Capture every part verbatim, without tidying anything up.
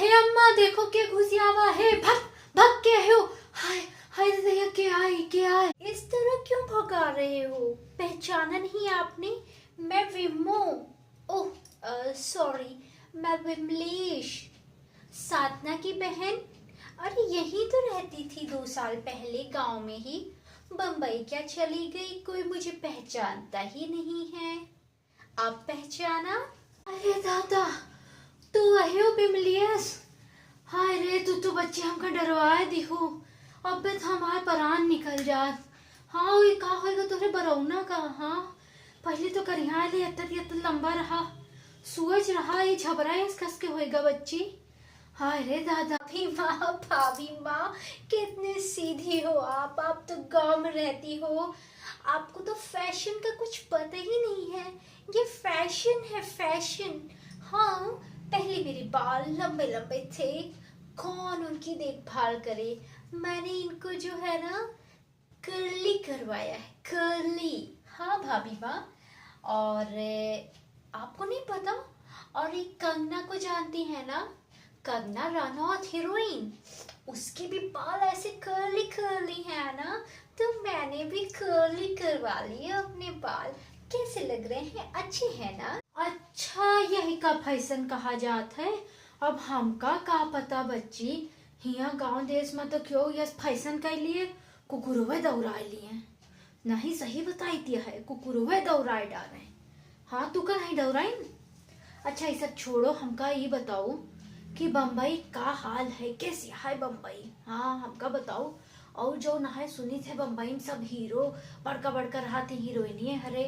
हे अम्मा, देखो के घुसियावा है, भग, भग के हो। हाय, हाय रे दैया, के आई, के आई? इस तरह क्यों भगा रहे हो? पहचाना नहीं आपने? मैं विमो, ओह, अ, सॉरी, मैं विमलेश, साधना की बहन। अरे, यहीं तो रहती थी दो साल पहले गांव में ही। बम्बई क्या चली गई, कोई मुझे पहचानता ही नहीं है। आप पहचाना? अरे दादा, तू अहे हो विमलेश? हाय रे, तू तो बच्ची हमका डरवाए दिहू। अबे तो हमार परान निकल जात। हाँ, ये का होएगा तोरे बरौना का? हाँ, पहले तो करिया ले, अत्ता अत्ता लंबा रहा, सुअज रहा, ये झबरा एस कस के होएगा बच्ची। हाय रे दादा। भाभी माँ, भाभी माँ, कितनी सीधी हो आप। आप तो गांव में रहती हो, आपको तो फैशन का कुछ पता ही नहीं है। ये फैशन है, फैशन। हाँ, पहले मेरे बाल लंबे लंबे थे, कौन उनकी देखभाल करे? मैंने इनको जो है ना, कर्ली करवाया है, कर्ली। हाँ भाभी माँ, और आपको नहीं पता? और एक कंगना को जानती है ना, कंगना रनौत हीरोइन, उसके भी बाल ऐसे कर्ली कर्ली है ना, तो मैंने भी कर्ली करवा लिए अपने बाल। कैसे लग रहे हैं, अच्छे हैं ना? अच्छा, यही का फैशन कहा जात है। अब हमका का पता बच्ची, हियाँ गांव देश में तो क्यों यस फैशन कर लिए, कुकुरवे दौड़ाए लिए। नहीं, सही बताई दिया है, कुकुरवे दौड़ाए डारे। हाँ, तू का नहीं दौड़ाइन? अच्छा, ये सब छोड़ो, हमका ये बताओ कि बम्बई का हाल है, कैसी है बम्बई? हाँ, हमका बताओ। और जो ना है, सुनी थे बम्बई में सब हीरो बड़का बड़का रहा थे, हीरोइनिये हरे,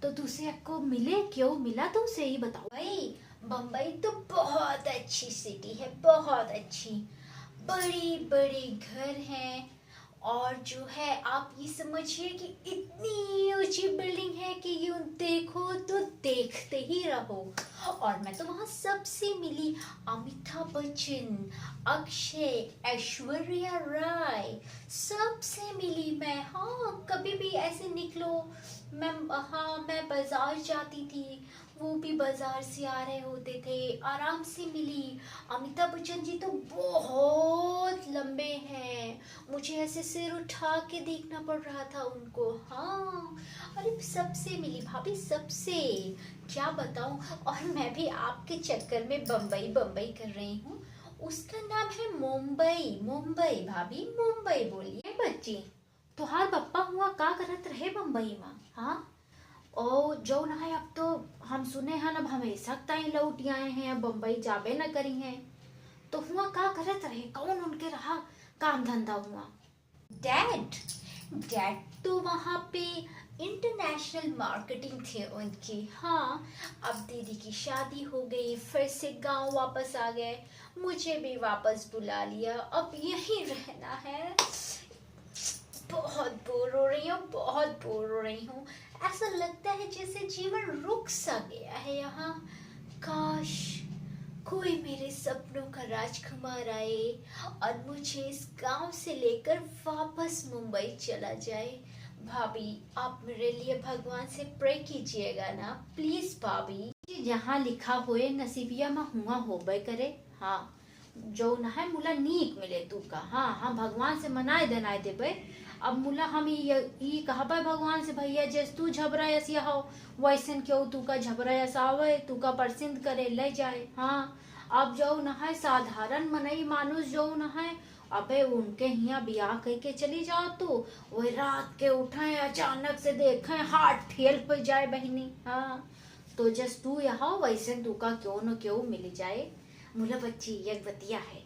तो तुसे अक्को मिले, क्यों मिला तुमसे, ये बताओ। भाई, बम्बई तो बहुत अच्छी सिटी है, बहुत अच्छी। बड़ी बड़ी घर हैं, और जो है, आप ये समझिए कि इतनी ऊंची बिल्डिंग है कि यूं देखो तो देखते ही रहो। और मैं तो वहाँ सबसे मिली, अमिताभ बच्चन, अक्षय, ऐश्वर्या राय, सबसे मिली मैं। हाँ, कभी भी ऐसे निकलो, मैं, हाँ, मैं बाजार जाती थी, वो भी बाजार से आ रहे होते थे, आराम से मिली। अमिताभ बच्चन जी तो बहुत लंबे हैं, मुझे ऐसे सिर उठा के देखना पड़ रहा था उनको। हाँ, अरे, सबसे मिली भाभी, सबसे। क्या बताऊं, और मैं भी आपके चक्कर में बम्बई बम्बई कर रही हूँ। उसका नाम है मुंबई, मुंबई भाभी, मुंबई बोलिए। ए बच्ची, तोहार पप्पा हुआ का करत रहे बम्बई में? हाँ, ओ जौन है, अब तो हम सुने हन, अब हमेशा ताई लौट आए हैं, अब बम्बई जाबे न करी हैं। तो हुआ का करत रहे, कौन उनके रहा काम धंधा हुआ? डैड, डैड तो वहाँ पे इंटरनेशनल मार्केटिंग थे उनकी। हाँ, अब दीदी की शादी हो गई, फिर से गांव वापस आ गए, मुझे भी वापस बुला लिया, अब यहीं रहना है। बहुत बोर हो रही हूँ, बहुत बोर हो रही हूँ। ऐसा लगता है जैसे जीवन रुक सा गया है यहाँ। काश, कोई मेरे सपनों का राजकुमार आए और मुझे इस गांव से लेकर वापस मुंबई चला जाए। भाभी, आप मेरे लिए भगवान से प्रे कीजिएगा ना, प्लीज भाभी। जहाँ लिखा होए नसीबिया में हुआ होबे करे। हाँ, जौन है मुला नीक मिले तू का। हाँ, हम भगवान से मनाए देनाए देबे। अब मुला हम ई, ई कहबे भगवान से, भैया, जैस तू झबरा यस हो, वैसन केहू तू का झबरा यस आवे, तू का परसिंद करे, ले जाए। हाँ, अब जौन है साधारण मनई मानुष जौन है, अबे उनके हियाँ बियाह कइके चली जाओ तू, वही रात के उठे, अचानक से देखे, हार्ट फेल हो जाए बहिनी। हाँ, तो जस तू यहाँ वैसन तू का केहू न केहू मिल जाए। मुला बच्ची, एक बतिया है,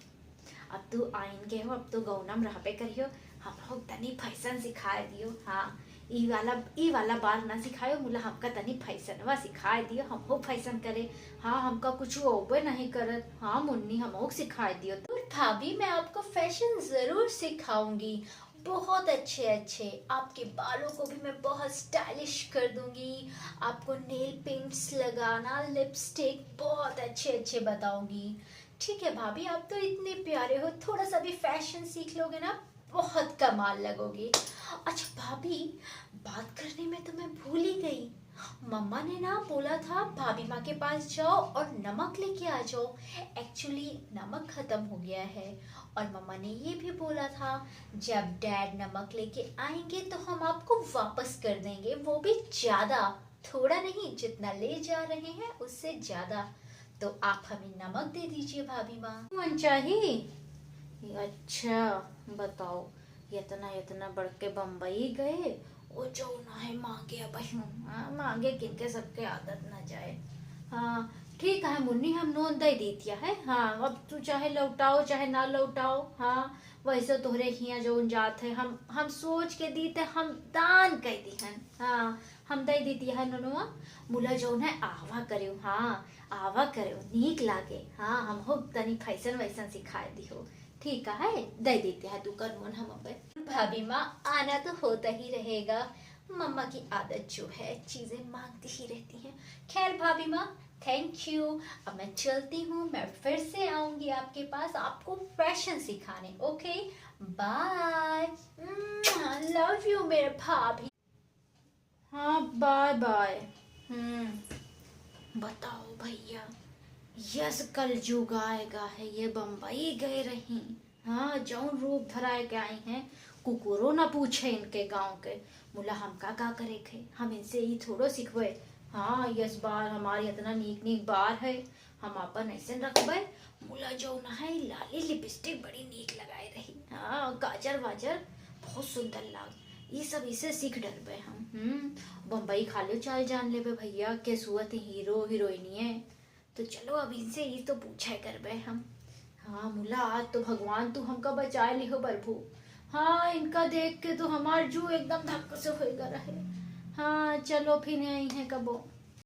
अब तू आइन के हो, अब तू गौना में रहबे करियो, हमहू तनी फैशन सिखाए दियो। हाँ, ई वाला, ई वाला बार ना सिखायो मुला, हमका तनी फैशनवा सिखाए दियो, हमहू फैशन करे। हाँ, हमका कुछ औबे नहीं करत। हाँ मुन्नी, हमहू सिखाए दियो। और भाभी, मैं आपको फैशन जरूर सिखाऊंगी, बहुत अच्छे अच्छे। आपके बालों को भी मैं बहुत स्टाइलिश कर दूंगी, आपको नेल पेंट्स लगाना, लिपस्टिक, बहुत अच्छे अच्छे बताऊंगी। ठीक है भाभी, आप तो इतने प्यारे हो, थोड़ा सा भी फैशन सीख लोगे ना, बहुत कमाल लगोगे। अच्छा भाभी, बात करने में तो मैं भूल ही गई, मम्मा ने ना बोला था भाभी माँ के पास जाओ और नमक लेके आ जाओ। एक्चुअली नमक खत्म हो गया है। और मम्मा ने ये भी बोला था जब डैड नमक लेके आएंगे तो हम आपको वापस कर देंगे, वो भी ज्यादा, थोड़ा नहीं, जितना ले जा रहे हैं उससे ज्यादा। तो आप हमें नमक दे दीजिए भाभी माँ। मन चाहिए? अच्छा बताओ, इतना इतना बढ़ के बम्बई गए, वो जो ना है मांगे अब यूं, हाँ, मांगे किनके सबके आदत ना जाए। हाँ ठीक है मुन्नी, हम नोन दे देतिया है। हाँ अब तू चाहे लौटाओ चाहे ना लौटाओ, हाँ वैसे तोहरे हियाँ जौन जात है हम हम सोच के दीते, हम दान कर दी हन। हाँ हम दे देतिया है नोनवा। मुला जौन है आवा करे, हाँ आवा करे, नीक लागे। हाँ हम हो तनी फैशन वैशन सिखाए दी हो। ठीक है दे देते हैं तू कर नोन हम अबे। भाभी माँ आना तो होता ही रहेगा, मम्मा की आदत जो है चीजें मांगती ही रहती हैं। खैर भाभी माँ थैंक यू, अब मैं चलती हूँ, मैं फिर से आऊंगी आपके पास आपको फैशन सिखाने। ओके बाय, लव यू मेरे भाभी। हाँ बाय बाय। हम्म बताओ भैया, यस कलजुग आएगा है, ये बम्बई गए रही। हाँ जौन रूप धराए के आई हैं, कुकुरो ना पूछे इनके गांव के। मुला हमका का करे थे, हम इनसे ई थोड़ो सीखबे। हाँ यस बार हमारी इतना नीक नीक बार है, हम आपन ऐसे रखबे। मुला जौन है लाली लिपस्टिक बड़ी नीक लगाए रही। हाँ काजर वाजर बहुत सुंदर लाग। ई सब इसे सीख डरबे हम। हम्म बम्बई खालियो चाल जान लेबे भैया, के सुअत हीरो हीरोइनिए। तो चलो अब इनसे ई तो पूछे करबे हम। हाँ मुला आज तो भगवान तू हमका बचाए लिहो प्रभु। हाँ इनका देख के तो हमार जू एकदम धक्क से होएगा रहे। हाँ चलो फिर आई है कबो।